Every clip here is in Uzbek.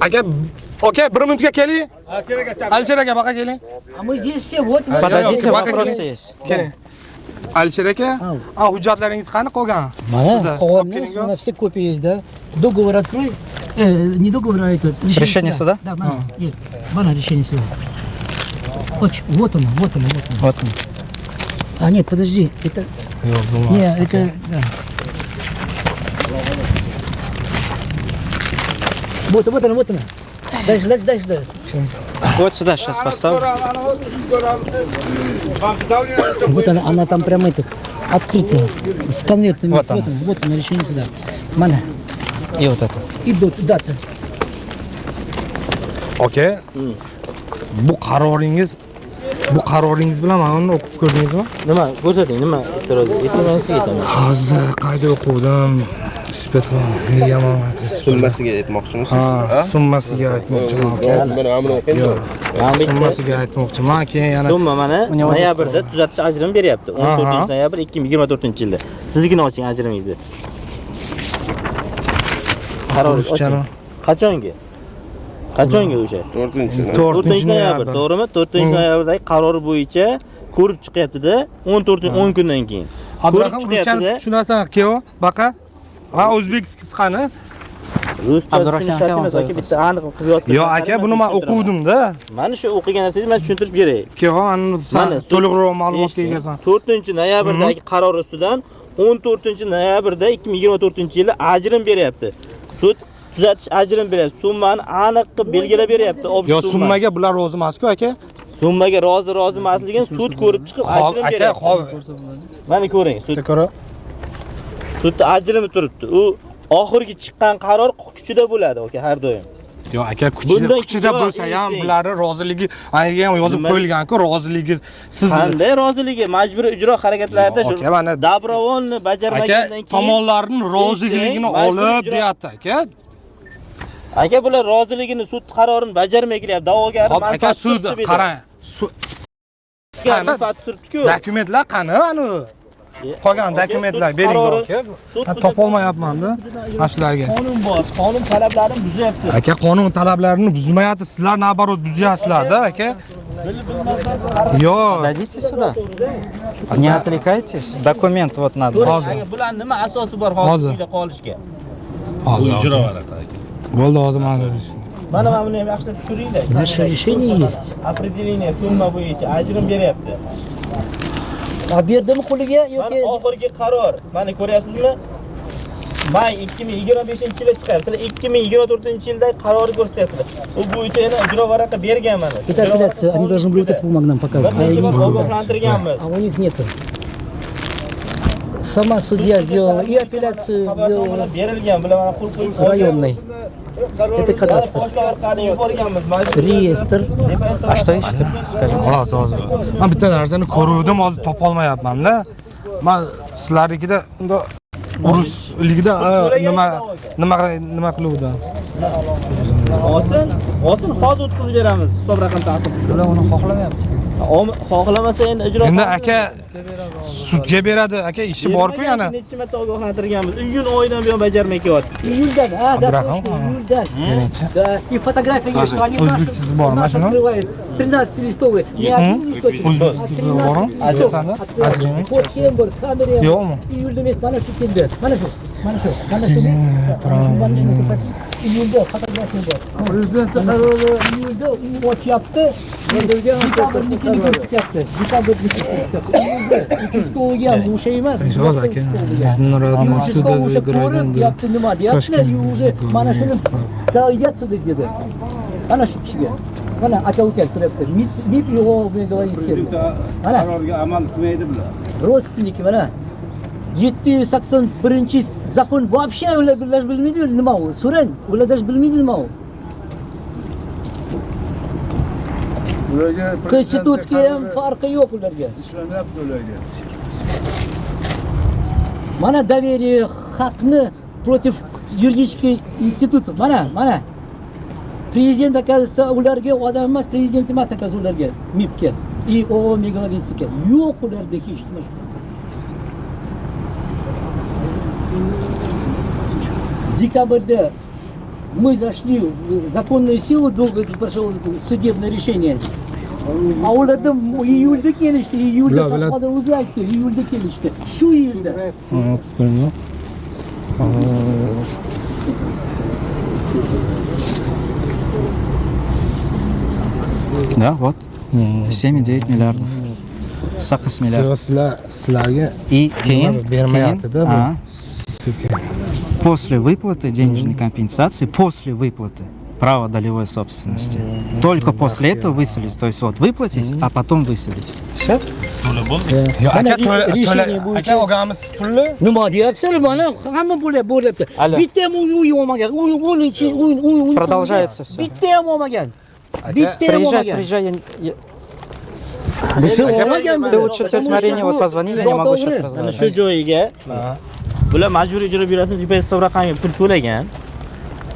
Aka, aka, bir minutga keling. Alisher aka, baqa keling. А мы здесь все, вот. Подойдите, Baqa вопросы keling. есть. Keling. Alisher aka, a hujjatlaringiz qani qolgan? Mana, Sizda. qog'oz Olib keling, у нас все копии есть, да? Договор открой. Не договор, а этот. Решение суда? Да, mana, нет, mana решение суда. Очень, вот оно, вот оно, вот оно. Вот он. А нет, подожди, это... Yo'q, bu Не, это... Да. Вот, вот она, вот она. Дальше, дальше, дальше, дальше. Вот сюда сейчас поставлю. Вот она, она там прям этот, открытая, с конвертами. Вот она. Вот она, вот она, решение суда. Mana. И вот это. И дата. Aka, bu qaroringiz bilan mana uni o'qib ko'rdingizmi? Nima ko'rsating, nima e'tiroz? Ayting, sizga aytaman. Hozir qayda o'quvdim? Summasiga aytmoqchimisiz? Ha, summasiga aytmoqchiman aka. Mana buni o'qing. Yo'q, summasiga aytmoqchiman, keyin yana Summa mana noyabrda tuzatish ajrimi beryapti. 14 noyabr 2024-yilda. Siznikini oching ajrimingizni. Qaror Ruschani. oching. Qachongi? Qachongi o'sha? 4-chi. 4 noyabr, to'g'rimi? 4 noyabrdagi qaror bo'yicha ko'rib chiqyapti-da, 14 10 kundan keyin. Abdurahim ruschani tushunasan, keo, baqa. Ha, o'zbekskisi qani? Ruscha Abdurahim tushunish aka shart emas, aka, bitta aniq qilib yozib. Yo'q aka, buni men o'quvdim-da. Mana shu o'qigan narsangizni men tushuntirib beray. Keo, ani sen to'liqroq ma'lumotga egasan. 4 noyabrdagi qaror ustidan 14 noyabrda 2024-yilda ajrim beryapti. Sud tuzatish ajrim beryapti. Summani aniq qilib belgilab beryapti. Yo, summaga bular rozi emas-ku aka. Summaga rozi emasligini sud ko'rib chiqib ajrim Aka, beryapti. hop. Mana ko'ring, sud Ko'ra. Sudda ajrimi turibdi. U oxirgi chiqqan qaror kuchida bo'ladi, aka, har doim. Yo'q aka, kuchida bo'lsa ham bularning roziligi, aniga ham yozib qo'yilgan-ku, roziligingiz siz qanday roziligi? Majburiy ijro harakatlarida shu добровольно bajarmagandan keyin tomonlarning roziligini olib deyapti aka. Aka, bular roziligini sud qarorini bajarmay kelyapti. Da'vogar aka, sud qarang. Qani turibdi-ku. Dokumentlar qani ani? Qolgan dokumentlar bering aka. Topolmayapman-da mana shularga. Qonun bor, qonun talablarini buzyapti. Aka, qonun talablarini buzmayapti, sizlar naborot buzyapsizlar-da, aka. Yo'q. Дадите сюда. Не отвлекайтесь. Документ вот надо. Hozir. Bular nima asosi bor hozir uyda qolishga? Hozir. Bo'ldi, hozir mana. Mana buni ham yaxshilab tushuringlar. Наше решение есть. Определение summa bo'yicha ajrim beryapti. A berdimi qo'liga yoki oxirgi qaror? Mana ko'ryapsizmi? May 2025-yilda chiqyapti. Sizlar 2024-yildagi qarorni ko'rsatyapsizlar. U bo'yicha yana ijro varaqa bergan mana. Это апелляция, они должны были вот эту бумагу нам показывать. А они ogohlantirganmiz. А у них нету. Сама судья сделала и апелляцию сделала. Berilgan, bular mana qo'l qo'yib районный. Это кадастр. Реестр. А что ищете? Скажите. Hozir, hozir. Men bitta narsani ko'ruvdim, hozir topolmayapman-da. Men sizlarnikida unda urusligida nima qiluvdi? Olsin, hozir o'tkazib beramiz. Hisob raqam ta'qib qilsin. Ular uni xohlamayapti. Xohlamasa endi ijro. Endi aka sudga beradi, aka ishi bor-ku yana. Necha marta ogohlantirganmiz. Iyun oyidan buyon bajarmay kelyapti. Iyuldan, ha, да, точно, iyuldan. Да, и фотография есть, что они наши открывают 13-листовые, не один листочек, а 13 листов. Открывают. Кембр, камера. Yo'qmi? Iyulda emas, mana shu keldi. Mana shu, mana shu, mana shu. Iyulda fotografiya bor. Prezident qarori iyulda u ochyapti. Dekabrnikini ko'rsatyapti. Dekabrnikini ko'rsatyapti. Iyulda uchastkovoyga ham o'sha emas. Hozir aka. O'sha ko'rib deyapti, nima deyapti, уже mana shuni отсюда dedi. Mana shu kishiga. Mana aka uka ko'ryapti. MIB yo'q, сервис. Mana qarorga amal qilmaydi bular. Родственники mana 781 закон вообще ular bilmaydi nima u. So'rang, ular даже bilmaydi nima u. Ularga Konstitutsiya ham farqi yo'q ularga. Ishlamayapti ularga. Mana доверие haqni против юридический институт. Mana, mana. Prezident оказывается ularga odam emas, prezident emas оказывается ularga, MIBga. И ООО Мегалогистика. Yo'q ularda hech nima. Dekabrda мы зашли в законную силу, долго это прошло судебное решение. A ularda iyulda kelishdi, iyulda. Bular bilan- Hozir o'zi aytdi, iyulda kelishdi. Shu yilda. Bilmiyorum. Да, вот. 7,9 миллиардов. 8 milliard. Sizlar sizlarga И keyin, bermayapti-da bu. А, Сука. после выплаты денежной компенсации, после выплаты права долевой собственности, только после этого выселить. То есть вот выплатить, а потом выселить. Все? Yo, Mana aka to'la решение to'la bo'yicha- aka olganmiz pulni. Nima deyapsizlar? Mana hamma bo'lyapti. Alo. Bitta ham uy olmagan. Uy 10-uy uy uy. Продолжается всё. Bitta ham olmagan. Bitta ham Приезжай, olmagan. приезжай. Biz olmaganmiz. Ты лучше тете Марине вот позвони, я не могу сейчас Mana разговаривать. shu joyiga bular majburiy ijro byurosini hisob raqamiga pul to'lagan.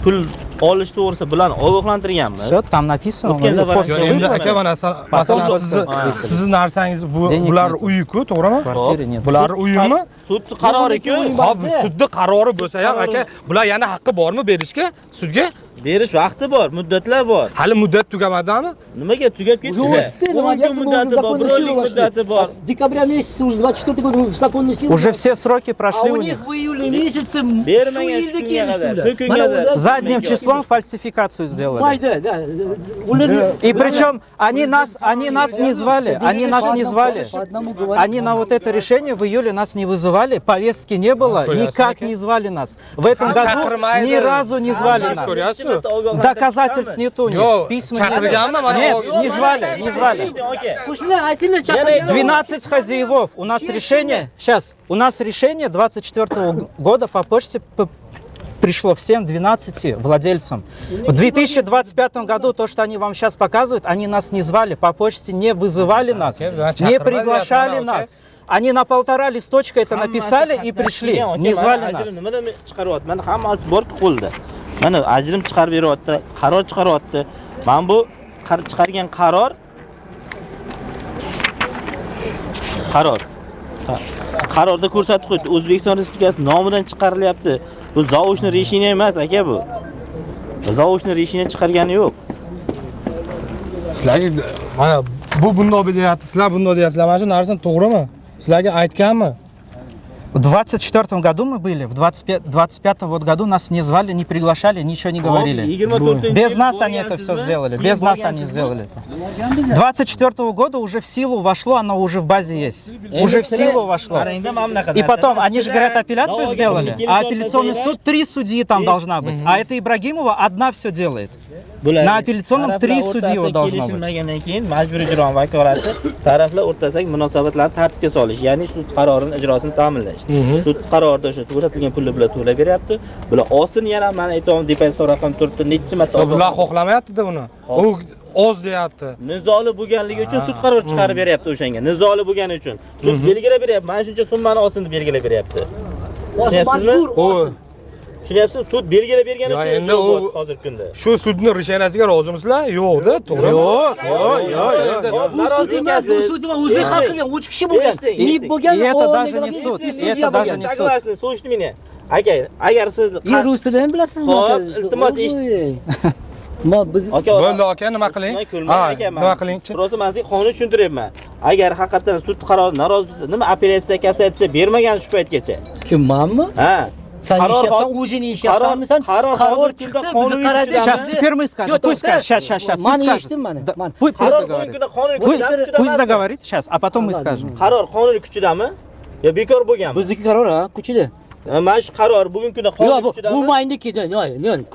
Pul olish to'g'risida bularni ogohlantirganmiz. Все, там написано. O'tgan safar- После Yo, endi выплаты aka mana masalan sizni sizni narsangiz bu Денег bular нету. uyi-ku, to'g'rimi? Квартиры нет. Bular uyimi? Sud qarori-ku. Hop, sudni qarori bo'lsa ham aka, bular yana haqqi bormi berishga sudga? Berish vaqti bor, muddatlar bor. Hali muddat tugamadimi? Nimaga tugab Уже ketdi? o'tdi, nima 10 kun deyapsiz, bu уже muddati bor, законную bir силу oylik вошли. muddati bor. Декабря месяца уже 24 год в законную силу. Уже все сроки А прошли у у них них. в июле месяце shu Bermagan shu yilda kunga kelishdi qadar, ular. shu kunga Mana qadar. ular- Задним числом фальсификацию сделали. Mayda, да. Ular И причем они нас не звали, они нас не звали. По одному говорить. Они на вот это решение в июле нас не вызывали, повестки не было, Ko'ryapsizmi никак aka? не звали нас. В этом году Chaqirmaydi. ни разу не звали нас. Ko'ryapsiz? Доказательств нету у них, Yo'q, письма нет. chaqirganmi mana? Нет, не звали, не звали. Aka. Qo'shnilar aytinglar, chaqirgan. 12 хозяевов. У нас решение, сейчас, у нас решение 24 года по почте пришло всем 12 владельцам. В 2025 году то, что они вам сейчас показывают, они нас не звали, по почте не вызывали нас, Окей, да, не chaqirmadi, приглашали окей. нас. Они на полтора листочка это написали и пришли, не звали нас. Ajrim nimadan chiqaryapti? Mana hammasi bor-ku qo'lda. Mana ajrim chiqarib beryapti, qaror chiqaryapti. Mana bu chiqargan qaror qaror. Ha, qarorda ko'rsatib qo'ydi. O'zbekiston Respublikasi nomidan chiqarilyapti. Bu заочный решение emas, aka bu. Заочный решение chiqargani yo'q. Sizlarga mana bu bundoq deyapti, sizlar bundoq deyapsizlar. Mana shu narsa to'g'rimi? Sizlarga aytganmi? В 24 году мы были, в 25 вот году нас не звали, не приглашали, ничего не говорили. 24 Без нас они это все сделали, без нас они сделали это. 24 года уже в силу вошло, оно уже в базе есть. Уже в силу вошло. И потом, они же говорят, апелляцию сделали, а апелляционный суд, три судьи там должна быть. А это Ибрагимова одна все делает. На апелляционном три судьи должно быть. Kelishilmagandan keyin majburiy ijro vakolati taraflar o'rtasidagi munosabatlarni tartibga solish, ya'ni sud qarorini ijrosini ta'minlash. Sud qarorida o'sha ko'rsatilgan pulni bular to'lab beryapti. Bular olsin yana mana aytyapman, depozit raqam turibdi, necha marta Bular xohlamayapti-da uni. U oz deyapti. Nizoli bo'lganligi uchun sud qaror chiqarib beryapti o'shanga. Nizoli bo'lgani uchun. Sud belgilab beryapti. Mana shuncha summani olsin deb belgilab beryapti. Tushunyapsizmi? U Tushunyapsiz? Sud belgilab bergani Yo, uchun endi ijro u- bo'lyapti hozirgi kunda. shu sudni решение siga rozimisizlar? Yo'q-da, to'g'rimi? Yo'q, yo'q, yo'q, yo'q. Bu sud emas, bu sud emas, o'zi hal qilgan, 3 kishi bo'lgan. Eshiting, MIB eshiting. bo'lgan, И это OON даже не суд, и и судья это даже bo'lgan. не суд. Согласны, слушайте меня. Aka, agar siz И rus tilini ham bilasizmi? Xo'p, aka? iltimos, eshit. Ma biz Aka, Bo'ldi aka, nima qiling? Kulmang Ha, aka, man. nima qilingchi? Rosa man sizga qonun tushuntiryapman. Agar haqiqatan sud qarori norozi bo'lsa, nima apellyatsiya, kassatsiya bermagan shu paytgacha. Kim, manmi? Ha. Sen Qaror ish yapsan, hozir- o'zing ish yapsanmisan? qaror Qaror hozirgi chiqdi, kunda qonuniy bizni qaradi. kuchda. Сейчас, теперь мы скажем. Yo'q, Пусть to'xta. скажет. Сейчас, сейчас, сейчас. Mani Пусть скажет. eshitdim mani. Да, Mani. Пусть, пусть Qaror договорит. bugungi kunda qonuniy Пусть, kuchida пусть emasmi? договорит сейчас, а потом мы скажем. Qaror qonuniy kuchidami? Yo bekor bo'lganmi? Bizniki qaror ha, kuchida. Mana shu qaror bugungi kunda Yo'q, qonuniy bu kuchidami? bu maniki, ne,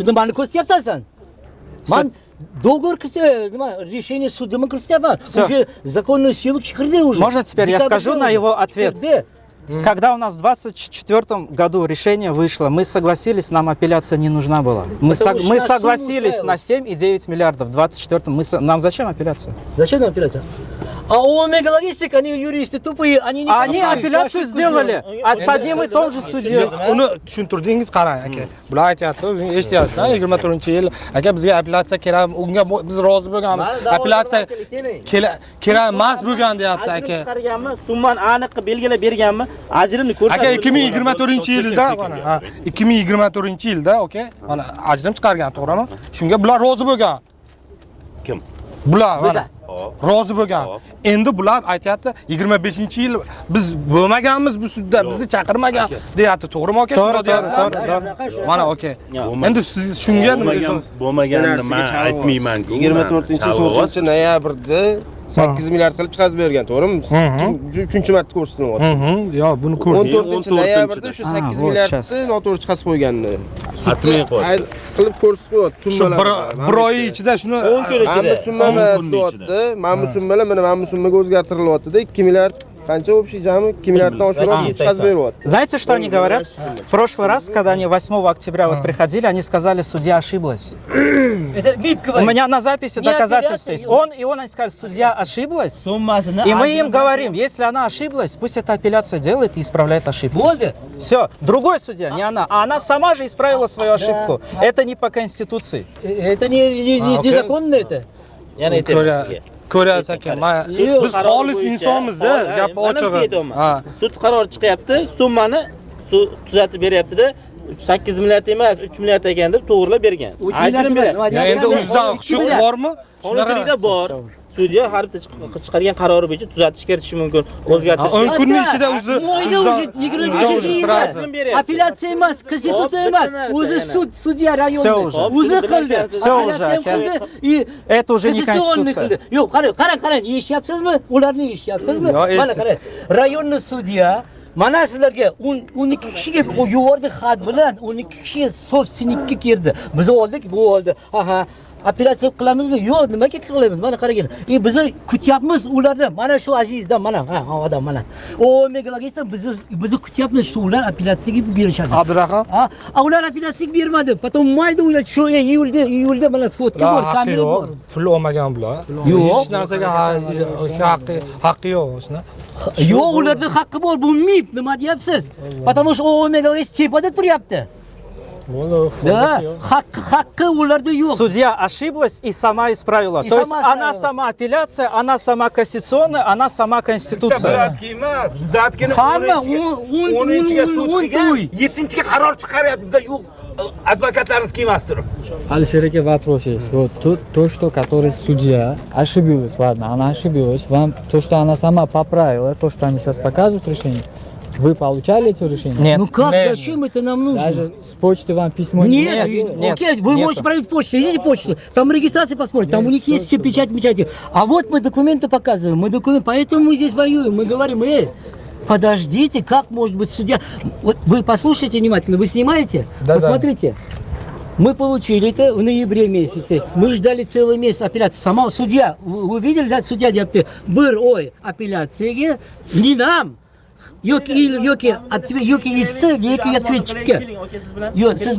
ne, mani ko'rsatyapsan sen. Man договор nima, решение судimi ko'rsatyapman. Всё. Уже законную силу chiqirdi уже. Можно теперь я Декабрьда скажу на уже. его ответ? Chiqirdi. Когда у нас в 24 году решение вышло, мы согласились, нам апелляция не нужна была. Мы, Потому что мы нас сумма согласились на устраивает. 7,9 миллиардов. В 24 мы нам зачем апелляция? Зачем нам апелляция? А у Омега Логистик, они юристы тупые, они не Они понимают, апелляцию ошибку сделали, а с одним и том же судьей. Uni tushuntirdingiz, qarang, aka. Bular aytyapti, o'zingiz eshityapsiz, 24-yil aka bizga apellyatsiya kerak, unga biz rozi bo'lganmiz. Apellyatsiya kerak emas bo'lgan deyapti Ajrim aka. chiqarganmi, summani aniq qilib belgilab berganmi, ajrimni ko'rsatib. Aka 2024-yilda mana, ha, 2024-yilda, okey, mana ajrim chiqargan, to'g'rimi? Shunga bular rozi bo'lgan. Kim? Bular mana Hop. rozi bo'lgan. Endi bular aytyapti, 25-yil biz bo'lmaganmiz bu sudda, bizni chaqirmagan deyapti, to'g'rimi aka? To'g'ri, Shunday deyapsizlar? to'g'ri, to'g'ri. Mana okey. Endi siz shunga nima Bo'lmagan, deysiz? bo'lmaganini men aytmayman-ku. 24 4 noyabrda 8 milliard qilib chiqazib bergan, to'g'rimi? Uchinchi marta ko'rsatilyapti. Yo, buni ko'rdik. 14 noyabrda shu А, 8 вот milliardni щас. noto'g'ri chiqazib qo'yganini. Atmay qo'ydi. Qilib ko'rsatib qo'yapti Shu summalar. bir oy ichida shuni 10 kun Mana bu ichida. summa 10 emas kunni deyapti. Mana bu summalar mana bu summaga o'zgartirilyapti-da 2 milliard qancha общий jami 2 milliarddan oshiqroq chiqazib beryapti. Знаете, что они говорят? В прошлый раз, когда они 8 октября вот приходили, они сказали, судья ошиблась. Это МИБ У говорит. меня на записи Не доказательства апелляция, есть. Он и он, они сказали, судья ошиблась. Summasini И мы им ajrim- говорим, если она ошиблась, пусть эта апелляция делает и исправляет ошибку. Bo'ldi. Все, другой судья, не она. А она сама же исправила свою ошибку. Это не по Конституции. Это не А, окей. незаконно это. Yana aytaman sizga. Ko'ryapsiz aka. Mana Yo'q. biz xolis insonmiz-da, gap Mana sizga ochig'i. aytyapman. Ha. Sud qarori chiqyapti, summani tuzatib beryapti-da, 8 milliard emas, 3 milliard ekan deb to'g'rilab bergan. 3 milliard Ajrim emas. beradi. Ya endi o'zidan huquq bormi? Qonunchilikda bor. Sudya har bitta chiqargan qarori bo'yicha tuzatish kiritishi mumkin, o'zgartirish. 10 kunning ichida o'zi Mayda уже 25 yilda. Ajrim beryapti. Apellyatsiya emas, konstitutsiya Hop, emas. bitta narsa O'zi yana. sud, sudya rayonni. Всё уже. O'zi Hop, qildi. Всё уже, Apellyatsiya ham aka. qildi. И Это уже не конституционный Конституция. qildi. Yo'q, qarang, qarang, qarang, eshityapsizmi? Ularni eshityapsizmi? Yo, Mana eshitdim. qarang. Районный судья mana sizlarga 12 kishiga yubordi xat bilan 12 kishiga собственник ka kirdi. Biz oldik, bu oldi. Aha. Apellyatsiya qilamizmi? Yo'q, nimaga qilamiz? Mana qaranglar. E biz kutyapmiz ulardan. Mana shu azizdan mana, ha, ha, odam mana. O Omega Logistik bizni kutyapmiz, shu ular apellyatsiyaga berishadi. Abdurahim Ha, ular apellyatsiyaga bermadi. Потом mayda ular shu iyulda mana fotka bor, haqqi kamera yo'q, bor. pul olmagan bular. Yo'q. Hech narsaga haqqi yo'q shuni. Yo'q, ularda haqqi bor. Bu MIB nima deyapsiz? Потому что Omega Logistik tepada turyapti. Bo'ldi, Да, foydasi yo'q. Haqqi ularda yo'q. Судья ошиблась и сама исправила. И То есть сама она исправила. сама апелляция, она сама конституционная, она сама конституция. Bulatki emas, Buzatkini Hamma o'n 10-ga sud 10 qilgan, uy. 7-ga qaror chiqaryapti. Bizda yo'q, advokatlarimiz kelmas turib. Alisher aka, вопрос есть. Вот тут то, что который судья ошибилась, ладно, она ошибилась. Вам то, что она сама поправила, то, что они сейчас показывают решение, вы получали эти решения? Нет. Ну как, Нет. зачем это нам нужно? Даже с почты вам письмо не Нет, приходило? нет, окей, вы нету. можете проверить почту, идите почту, там регистрацию посмотрите, там у них есть все печать, печати. А вот мы документы показываем, мы документы, поэтому мы здесь воюем, мы говорим, эй, подождите, как может быть судья? Вот вы послушайте внимательно, вы снимаете? Да-да. Посмотрите. Мы получили это в ноябре месяце. Мы ждали целый месяц апелляции. Сама судья, вы видели, да, судья deyapti, bir oy apellyatsiyaga не нам, yoki yoki истца, yoki ответчик ka. Yo'q, siz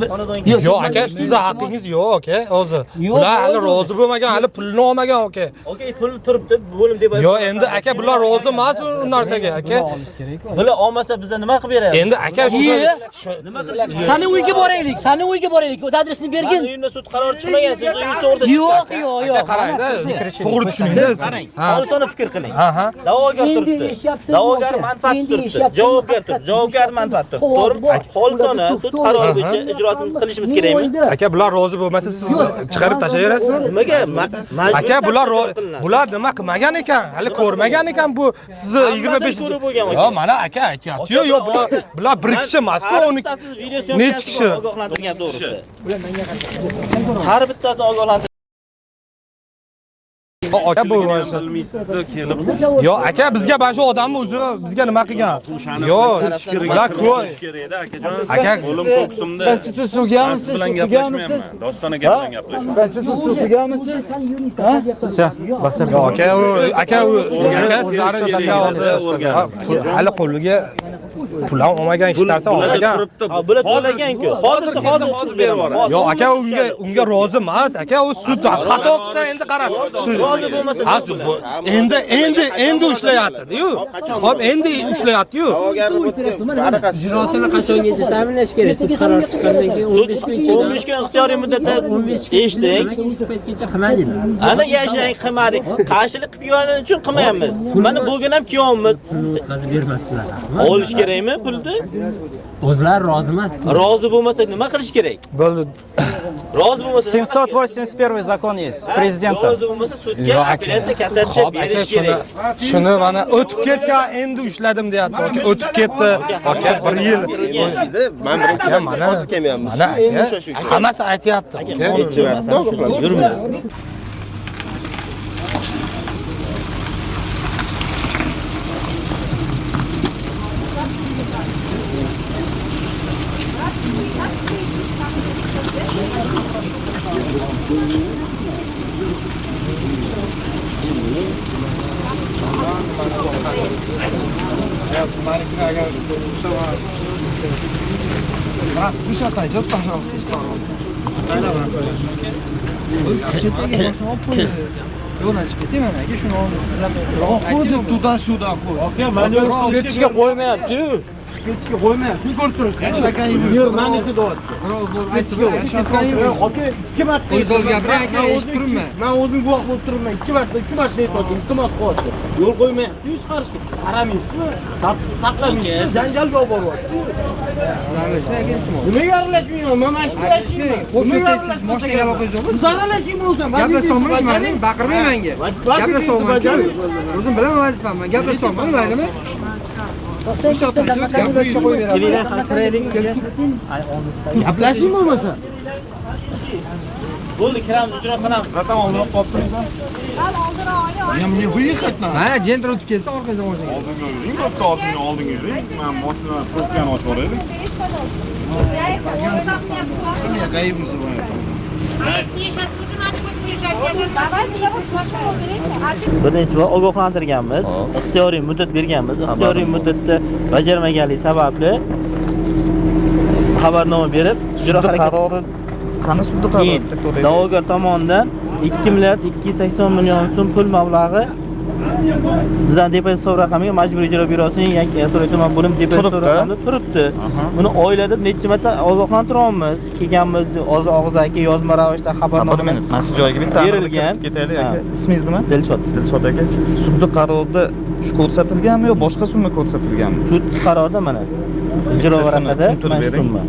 yo'q, Yo'q aka, sizni haqqingiz yo'q aka, hozir. Yo'q, Bular hali bo'ldi. rozi bo'lmagan, hali pulni olmagan aka. Okey, pul turibdi, bo'lim deb. Yo'q, endi aka bular rozi emas u narsaga aka. Bular olmasa biza nima qilib beramiz? Endi aka shu Ye. Nima qilishimiz? Sani uyga boraylik, sani uyga boraylik. Adresini Mani bergin. uyimda sud qarori chiqmagan, siz uyingiz to'g'risida. Yo'q, yo'q, yo'q. Aka qarangda, to'g'ri tushuningda. Qarang, Ha. xolisona fikr qiling. Ha, ha. Da'vogar Endi turibdi. eshityapsizmi, Da'vogar aka? manfaat Endi turibdi. eshityapsizmi? Javobgar Haqiqat turibdi. Javobgar manfaat turibdi. Qog'oz To'g'rimi? bor. Xolisona Ularda sud to'xtov qarori bor. bo'yicha ijrosini qilishimiz kerakmi? Aka bular rozi bo'lmasa siz chiqarib tashlayverasizmi? Nimaga? Aka bular bular nima qilmagan ekan? Hali ko'rmagan ekan bu sizni Hammasini 25 ko'rib bo'lgan aka. Yo'q, mana aka aytyapti-yu, yo'q bular bir kishi emas-ku, 12 nechi kishi? Ogohlantirgan to'g'risi. Har bittasi ogohlantirgan. Aka bu Bilmaysizda kelib Yo'q aka bizga mana shu odamni o'zi bizga nima qilgan? Yo'q, bular ko'r. kerakda akajon. Aka Qo'lim ko'ksimda. Konstitutsiya o'qiganmisiz? Bilan O'qiganmisiz? gaplashmayapman. Doston aka bilan gaplashaman. Konstitutsiya o'qiganmisiz? Все, Baxtiyor. Yo'q aka, u aka u aka sizlarni bizga hozir hali qo'liga Pul ham olmagan, hech narsa olmagan. Ha, bular to'lagan-ku. Hozir hozir berib yuboradi. Yo'q aka, unga rozi emas. Aka, u sud xato qilsa endi qarab. Rozi bo'lmasa endi endi endi ushlayapti-ku. Xo'p, endi ushlayapti-yu. Ijrosini qachongacha ta'minlash kerak? Sud qarori chiqqandan keyin 15 kun ichida 15 kun ixtiyoriy muddatda eshitdik. Nimaga shu paytgacha qilmadinglar? Ana yashang qilmadik. Qarshilik qilib yurgani uchun qilmayapmiz. Mana bugun ham kiyommiz. Pulni o'tkazib bermabsizlar. Olish kerakmi pulni? O'zlari rozi emas. Rozi bo'lmasa nima qilish kerak? Bo'ldi. Rozi bo'lmasa 781 закон есть президента. Rozi bo'lmasa sudga apellyatsiya kassatsiya berish kerak. Shuni mana o'tib ketgan, endi ushladim deyapti. Aka, o'tib ketdi. Aka, bir yil. Men birinchi mana hozir kelmayapmiz. Mana aka, hammasi aytyapti. Aka, Yurmaymiz. Брат, пусть отойдет, пожалуйста, в сторону. Ходит туда-сюда, ходит. Ketishga qo'ymayapti-yu. Ketishga qo'ymayapti. Ko'rib turibsiz. Yo'q, meniki deyapti. Aka, ikki marta Gapiring aka, eshitib turibman. Men o'zim guvoh bo'lib turibman. 2 marta, 3 marta aytyapti, iltimos qilyapti. Yo'l qo'ymayapti, chiqarishga. Qaramaysizmi? Tartib saqlamaysiz, janjalga olib boryapti. Siz aralashmang aka, iltimos. Nimaga aralashmayman? Men mana shu yashayman. Nimaga aralashmayman? Mashinaga aloqangiz yo'qmi? Siz aralashing bo'lsam, Gaplasholmayman, men baqirmang menga. Gaplasholmayman. O'zim bilaman vazifamni. Gaplasholmayman, maylimi? Gaplashishga qo'yib berasiz. Gaplashing bo'lmasa. Bo'ldi, kiramiz, ijro qilamiz. Zaten oldinroq qolib turibsan. Ya мне выехать надо. Ha, Gentra o'tib kelsa orqangizdan mashinaga. Oldinga yuring, bitta oshini oldinga yuring. Men mashinani probkani ochib yuboraylik. Я ГАИ вызываю. Bir necha bor ogohlantirganmiz, ixtiyoriy muddat berganmiz. Ixtiyoriy muddatda bajarmaganlik sababli xabarnoma berib, ijro harakati qarori qani sud qarori? Keyin da'vogar tomonidan 2 milliard 280 million so'm pul mablag'i bizning depozit hisob raqamiga Majburiy ijro byurosining Yakkasaroy tuman bo'lim depozit hisob raqamida turibdi. Buni oila deb necha marta ogohlantiryapmiz. Kelganmiz, og'zaki yozma ravishda xabarnoma. Bir minut, mana shu joyga bitta berilgan. Ketaylik aka. Ismingiz nima? Dilshod. Dilshod aka. Sud qarorida shu ko'rsatilganmi yo boshqa summa ko'rsatilganmi? Sud qarorida mana ijro varaqada mana shu summa.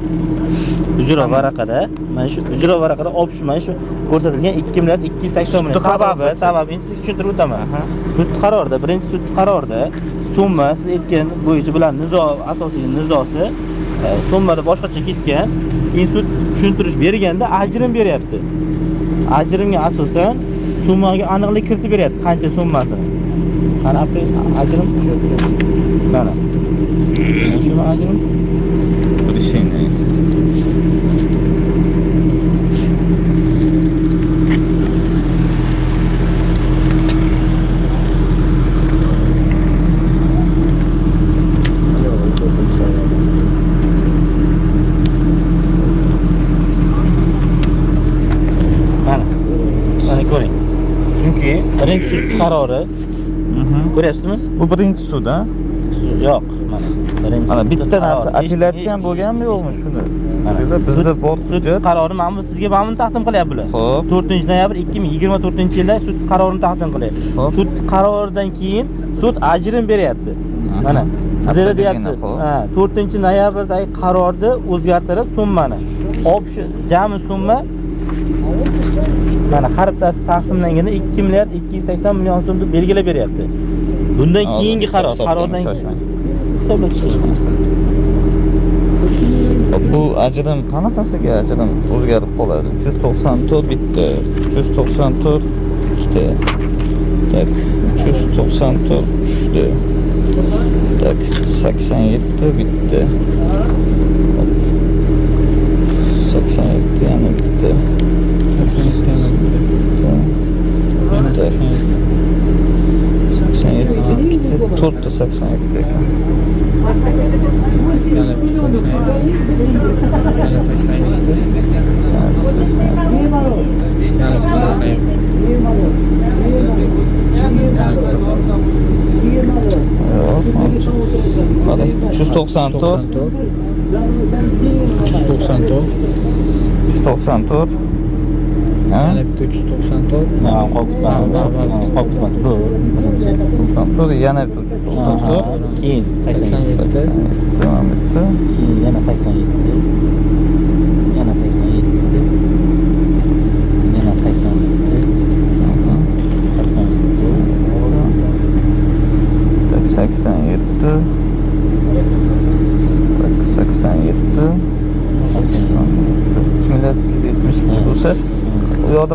Ijro varaqada mana shu ijro varaqada olib mana shu ko'rsatilgan 2 milliard 280 million. Sababi endi sizga tushuntirib o'taman. Sud qarorida, birinchi sud qarorida summa siz aytgan bo'yicha bilan nizo asosiy nizosi summada boshqacha ketgan. Keyin sud tushuntirish berganda ajrim beryapti. Ajrimga asosan summaga aniqlik kiritib beryapti, qancha summasini. Qani ajrim shu yerda. Mana. Shuni ajrim решение. Mana. Mana ko'ring. Chunki birinchi sud qarori ko'ryapsizmi? Bu birinchi sud, ha? Yo'q, mana. Birinchi. Mana bitta narsa apellyatsiya ham bo'lganmi yo'qmi shuni? Mana bizda bor sud qarori mana bu sizga mana buni taqdim qilyapti bular. Xo'p. 4 noyabr 2024-yilda sud qarorini taqdim qilyapti. Sud qaroridan keyin sud ajrim beryapti. Mana bizda deyapti. Ha, 4 noyabrdagi qarorni o'zgartirib summani общий jami summa mana har bittasi taqsimlanganda 2 milliard 280 million so'm deb belgilab beryapti. Bundan keyingi qaror, qarordan keyin hisoblab chiqish. Bu ajrim qanaqasiga ajrim o'zgarib qoladi? 394 bitta, 394 ikkita. Так, 394 uchta. Так, 87 bitta. 87 yana bitta. 87 yana bitta. Yana 87. 87 ikkita, to'rtta 87 ekan. Yana bitta 87. Yana 87. Yana bitta 87. Yana bitta. Yo'q, qarang. 394, 394. 394. Ha? Yana bitta 394. Ha, qolib ketmadi. Qolib ketmadi. Bu birinchi. 394, yana bitta 394. Keyin 87. Davom etdi. Keyin yana 87. Yana 87. Yana 87. 87. Так, 87. Так, 87. 87. 2 milliard 272 bo'lsa, u yoqda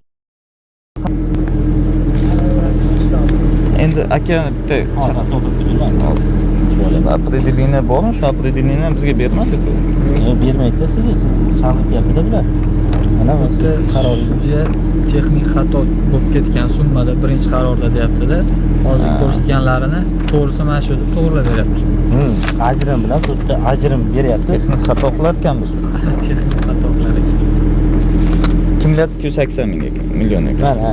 endi aka bitta определение bormi? Shu определение bizga bermadi-ku. Bermaydi-da sizni, sizni chaqirtyapti-da bular. Mana bu Bitta qaror. Sudya texnik xato bo'lib ketgan summada birinchi qarorda deyapti-da. Hozir ko'rsatganlarini to'g'risi mana shu deb to'g'rilab beryapti. Ajrim bilan sudda ajrim beryapti. Texnik xato qilarkanmiz. Texnik xato qilar ekan. 2 milliard 280 ming ekan, million ekan. Mana,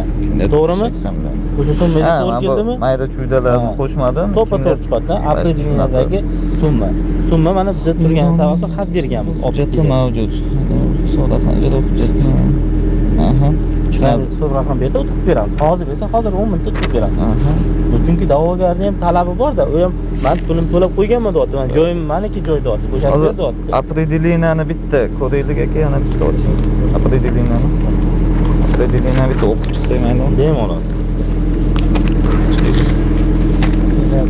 to'g'rimi? 280 million. O'sha summa Ha, to'g'ri mana bu keldimi? Mayda chuydalarni qo'shmadim. To'ppa-to'g'ri chiqadi. Определение dagi summa. Summa mana bizda turgani sababli xat berganmiz. Hujjatda mavjud. Hisob raqamida hujjatni. Aha. Tushunarli. Hisob raqam bersa o'tkazib beramiz. Hozir bersa hozir 10 minutda o'tkazib beramiz. Bu chunki da'vogarning ham talabi bor-da, u ham men pulimni to'lab qo'yganman deyapti. Men joyim meniki joy deyapti. Bo'shatib Hozir ber deyapti. определение ni bitta ko'raylik aka, yana bitta oching. Определение ni. Определение bitta o'qib chiqsak mayli. Bemalol.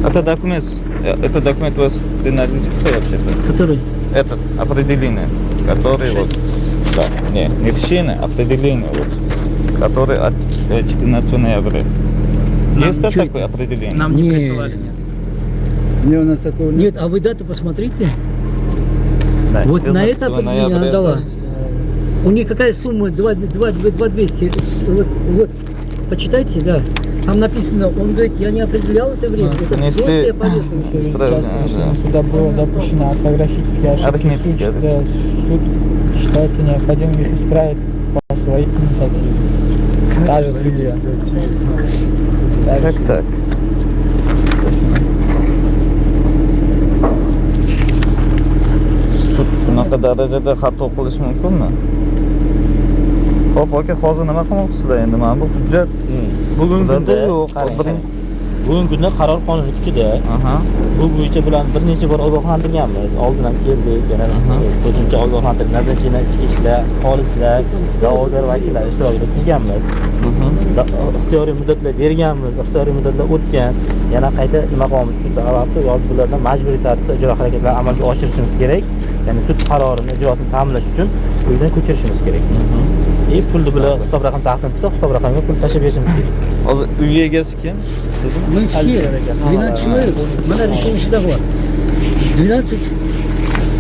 Это документ у вас принадлежится вообще-то? Который? Этот, определение, который вот, да, не, не решение, определение, вот, который от 14 ноября. Нам Есть, да, чё такое определение? Нам не Не. присылали, нет. Не, у нас такого нет. Нет, а вы дату посмотрите. Да, Вот на это 14 определение она ноября. дала. У них какая сумма? 2, 2, 2, 200. Вот, вот, почитайте, да. Там написано, он говорит, я не определял это время. Это Внесли- просто я повесил. Исправлено, Сейчас да. решение суда было допущено орфографические ошибки. Арифметические, Суд, да, суд считается необходимым их исправить по своей инициативе. Та же судья. Та же Как судья. так? Точно. Sud shunaqa darajada xato qilishi mumkinmi? Xo'p, aka, hozir nima qilmoqchisizlar endi? Mana bu hujjat Bugungi Ularda kunda yo'q. qarang, qarang. Bugungi kunda qaror qonuniy kuchida. Bu bo'yicha bilan bir necha bor ogohlantirganmiz. Oldin ham keldik, yana qo'shimcha ogohlantirdik. Назначение ichki ishlar, polislar, da'vogar vakillar ishtirokida kelganmiz. Ixtiyoriy muddatlar berganmiz, ixtiyoriy muddatlar o'tgan. Yana qayta nima qilamiz? Shu sababli yoz bulardan majburiy tartibda ijro harakatlarini amalga oshirishimiz kerak. Ya'ni sud qarorini ijrosini ta'minlash uchun uydan ko'chirishimiz kerak. И pulni bular hisob raqam taqdim qilsa, hisob raqamga pul tashlab berishimiz kerak. Hozir uy egasi kim? Sizmi? Мы все, 12 человек, mana решение суда bor. 12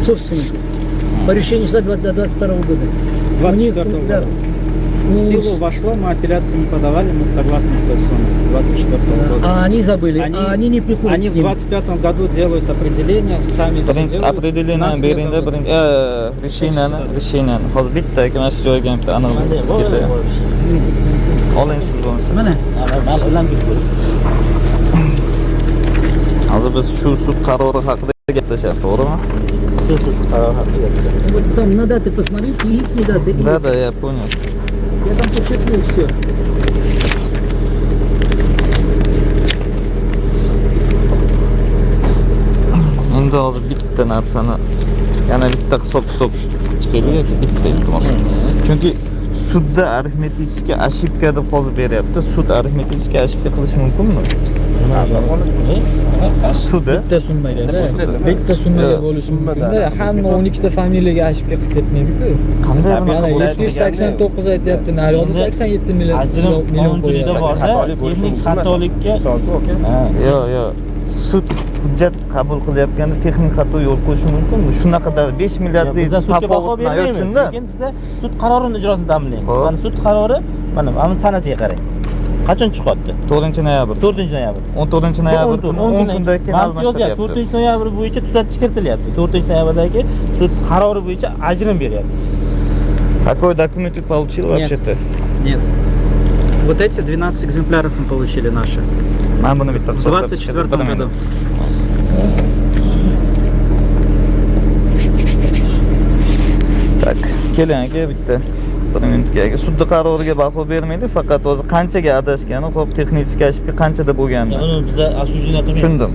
собственников. По решению суда 22 года. У них, 24 да, года. В силу вошло, мы апелляцию не подавали, мы согласны с той суммой 24 года. А они забыли, а они не приходят Они к в ним. 25 году делают определение, сами все Birinchi делают. определение Нас не beringda, зовут. birinchi решение ni, решение ni. Hozir bitta aka mana shu joyga bitta aniq ketay. Oling siz bo'lmasa. Mana. Mayli, ularni ko'ring. Hozir biz shu sud qarori haqida gaplashyapmiz, to'g'rimi? Shu sud qarori haqida gaplashyapmiz. Вот там на даты посмотрите, их даты. и Да, да, я понял. Я там подчеркнул все. Endi hozir bitta narsani yana bitta hisob kitob chiqaylik aka, bitta iltimos. Chunki sudda арифметический ошибка deb hozir beryapti. Sud арифметический ошибка qilishi mumkinmi? Sudi Bitta summaga-da. Bitta summaga bo'lishi mumkin-da. Hamma 12 ta familiyaga ошибка qilib ketmaydi-ku. Qanday Yana bunaqa bo'lishi 789 aytyapti, naryoqda 87 million Ajrim million qonunchilikda qo'yyapti. borda, texnik xatolikka Yo'q, yo'q. Sud hujjat qabul qilayotganda texnik xato yo'l qo'yishi mumkinmi? Shunaqa 5 milliardlik Biza sudga baho tafovut bermaymiz, uchunda lekin biza sud qarorini ijrosini ta'minlaymiz. Mana sud qarori, mana sanasiga qarang. Qachon chiqyapti? 4 noyabr. 4 noyabr. 14 noyabr kuni 10 kundan keyin almashtiryapti. 4 noyabr bo'yicha tuzatish kiritilyapti. 4 noyabrdagi sud qarori bo'yicha ajrim beryapti. Такой документ ты получил вообще-то? Нет. Вот эти 12 экземпляров мы получили наши. Man buni bitta В hisoblab 24 bir году. Minut. Так, keling aka, bitta bir minutga aka. Sudni qaroriga baho bermaylik, faqat o'zi qanchaga adashgani, xo'p, texnik ошибка qanchada bo'lganini. Uni biza обсуждение qilmaymiz. Tushundim.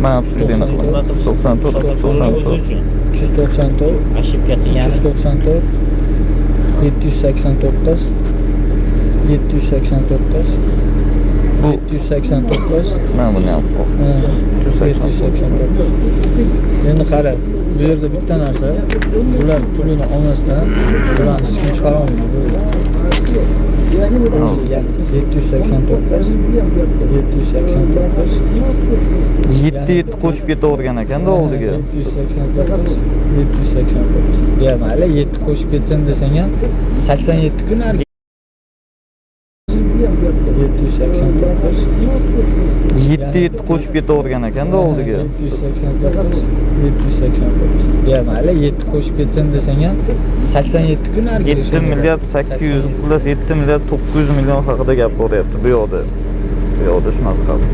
Man обсуждение qilaman. 94, 94. 394 Ошибка qilgani. 394 789 789 789. Man buni ham qo'y. 789. Endi qara, bu yerda bitta narsa, bular pulini olmasdan bularni hech kim chiqara olmaydi. Ya'ni 789 789. 7 7 qo'shib ketavergan ekanda oldiga. 789 789. Ya mayli, 7 qo'shib ketsin desang ham, 87 kun narigi. 789. 7 7 qo'shib ketavergan ekanda oldiga. 789 789. Ya mayli, 7 qo'shib ketsin desang ham, 87 kun narigi. 7 milliard 800, xullas 7 milliard 900 million haqida gap boryapti bu yoqda. Bu yoqda shunaqa qilib.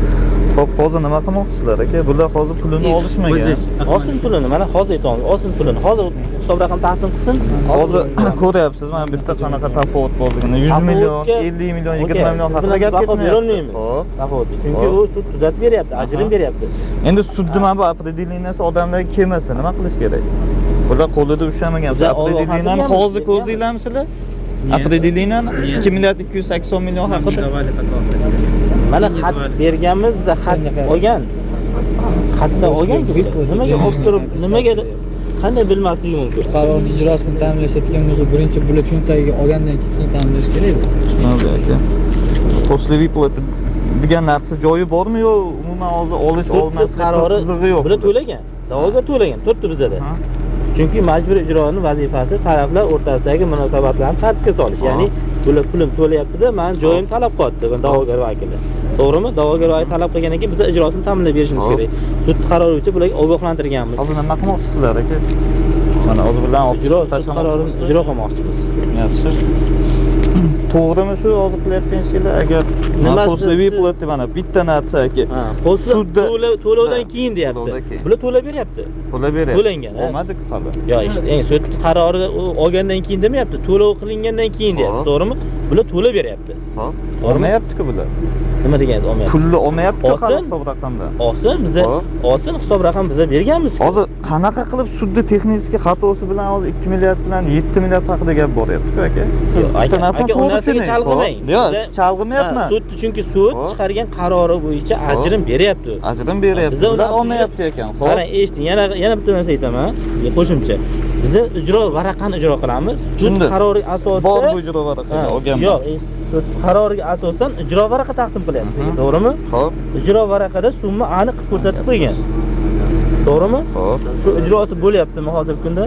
Xo'p, hozir nima qilmoqchisizlar aka? Bular hozir pulini olishmagan. Olsin pulini, mana hozir aytyapmiz, olsin pulini. Hozir hisob raqam taqdim qilsin. Hozir ko'ryapsiz, mana bitta qanaqa tafovut borligini. 100 million, 50 million, 20 million Siz haqida bilan gap baho ketmayapti. berolmaymiz. Xo'p. Tafovutga. Chunki Xo'p. u sud tuzatib beryapti, ajrim beryapti. Endi sudni mana bu определение si odamlarga kelmasa nima qilish kerak? Bular qo'lida ushlamagan. Biza Определение ni ogohlantirganmiz, hozir ko'rdinglarmi sizlar? Определение ni 2 milliard 280 million haqida. Mana xat berganmiz, biza xat olgan. Xatda olgan. Nimaga olib turib, nimaga, qanday bilmasligi mumkin? Qarorni ijrosini ta'minlashayotgan bo'lsa, birinchi bular cho'ntagiga olgandan keyin ta'minlash kerak. Tushunarli aka. После выплаты degan narsa joyi bormi yo umuman hozir olish Sud olmaslik qarori qizig'i yo'q? Bular to'lagan. Da'vogar to'lagan, turibdi bizada. Chunki majburiy ijroni vazifasi taraflar o'rtasidagi munosabatlarni tartibga solish. Ya'ni bular pulini to'layapti-da, mani joyim talab qilyapti da'vogar vakili. To'g'rimi? Da'vogar vakili talab qilgandan keyin biz ijrosini ta'minlab berishimiz kerak. Sud qarori bo'yicha bularga ogohlantirganmiz. Hozir nima qilmoqchisizlar aka? Mana hozir bilan olib Ijro chiqib sud qarorini tashlamoqchimisiz? Ijro qilmoqchimiz. Yaxshi. To'g'rimi shu hozir qilayotgan ishinglar? Agar Nimasi после выплаты, mana bitta narsa aka. После Sudda to'lovdan keyin deyapti. To'lovdan keyin. Bular to'lab beryapti. To'lab beryapti. To'langan, ha. Olmadik hali. Yo, işte, eng sud qarori u olgandan keyin demayapti, to'lov qilingandan keyin deyapti, to'g'rimi? Bular to'lab beryapti. Xo'p. To'g'rimi? Olmayapti-ku bular. Nima deganingiz olmayapti? Pulni olmayapti-ku hali Olsin. hisob raqamda. Olsin, biza olsin, hisob raqam biza berganmiz. Hozir qanaqa qilib sudni texnik xatosi bilan hozir 2 milliard bilan 7 milliard haqida gap boryapti-ku aka. Siz Yo'q, bitta aka, narsani aka, u to'g'ri narsaga tushuning. chalg'imang. Yo'q, Biza- chalg'imayapman. Ha, sud, chunki sud chiqargan qarori bo'yicha ajrim beryapti. Ajrim beryapti. Biza uni Bular olmayapti ekan. Xo'p. Qarang, eshiting, yana bitta narsa aytaman sizga qo'shimcha. Biza ijro varaqani ijro qilamiz. Sud Tushundim. qarori asosida Bor bu ijro varaqa, Ha, olganman. yo'q, sud qaroriga asosan ijro varaqa taqdim qilyapmiz sizga, to'g'rimi? Xo'p. Ijro varaqada summa aniq qilib ko'rsatib qo'ygan. To'g'rimi? Xo'p. Shu ijrosi bo'lyaptimi hozirgi kunda?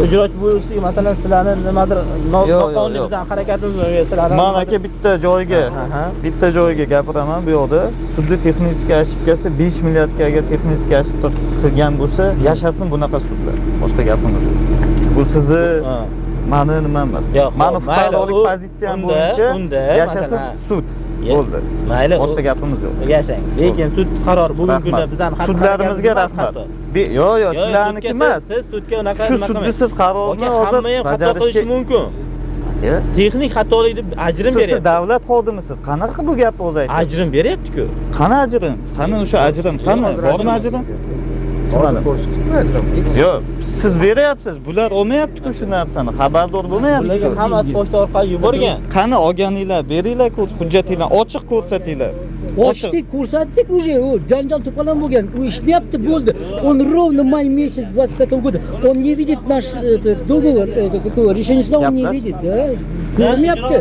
Ijrochi bo'lishi, masalan, sizlarni nimadir Yo'q, yo'q, noqonuniy yo'q. bizani harakatimiz bor, sizlarni Man aka bitta joyga gapiraman bu yoqda. Sudni texnik ошибка si 5 milliardga agar texnik ошибка qilgan bo'lsa, yashasin bunaqa sudlar. Boshqa gapim yo'q. Bu sizni mani nima emas. Yo'q, Mani xo'p, mayli, fuqarolik pozitsiyam bo'yicha unda, yashasin masalan, sud. Bo'ldi. Mayli, Boshqa gapimiz yo'q. Yashang. Lekin sud qarori bugungi kunda Rahmat. bizani xatti Sudlarimizga harakatimiz rahmat. xato. Yo'q, yo'q, Yo'q, sizlarniki sudga emas. Siz sudga unaqa Shu nima sudni qilmang. siz qarorni Aka, hozir hamma ham xato bajarishga qilishi mumkin. Aka, Texnik xatolik deb ajrim siz beryapti. Davlat xodimisiz. Qanaqa bu gapni o'zi aytyapsiz? Ajrim beryapti-ku. Qani ajrim? Qani o'sha ajrim? Qani? Bormi ajrim? Tushunmadim. Yo'q, siz beryapsiz. Bular olmayapti-ku shu narsani. Xabardor bo'lmayapti. Bularga hammasi pochta orqali yuborgan. Qani olganinglar, beringlar hujjatinglar, ochiq ko'rsatinglar. Ochdik, ko'rsatdik уже, u janjal to'polon bo'lgan. U ishlayapti, bo'ldi. Он ровно май месяц 25 года. Он не видит наш этот договор, это какого решение суда он не видит, да? Ko'rmayapti.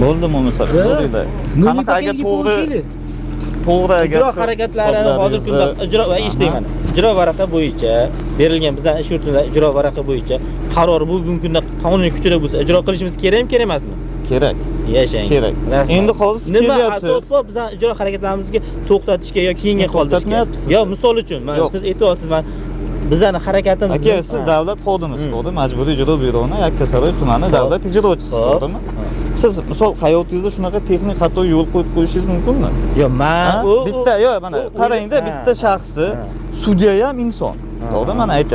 Bo'ldi bo'lmasa, Да. ko'ringlar. Ну, Qanaqa agar не to'g'ri получили. To'g'ri agar Ijro shu harakatlarini hozirgi kunda hisoblaringizni- ijro va eshiting mana. Ijro varaqa bo'yicha berilgan bizning ish yurtimizda ijro varaqa bo'yicha qaror bugungi kunda qonuniy kuchida bo'lsa, ijro qilishimiz kerakmi, kerak emasmi? Kerak. Yashang. Kerak. Rahmat. Endi hozir siz Nima kelyapsiz. asos bor bizani ijro harakatlarimizga to'xtatishga yo keyinga qoldirishga? To'xtatmayapsiz. Yo, misol uchun, mana Yo'q. siz aytyapsiz, man bizani harakatimiz. Aka, siz davlat xodimisiz, to'g'ri? Majburiy ijro byuroni Yakkasaroy tumani davlat ijrochisi, to'g'rimi? Siz misol hayotingizda shunaqa texnik xato yo'l qo'yib qo'yishingiz mumkinmi? Yo'q, man Ha? Bitta, yo'q, mana qarangda, bitta shaxsi, sudya ham inson. To'g'ri, mana aytyapti.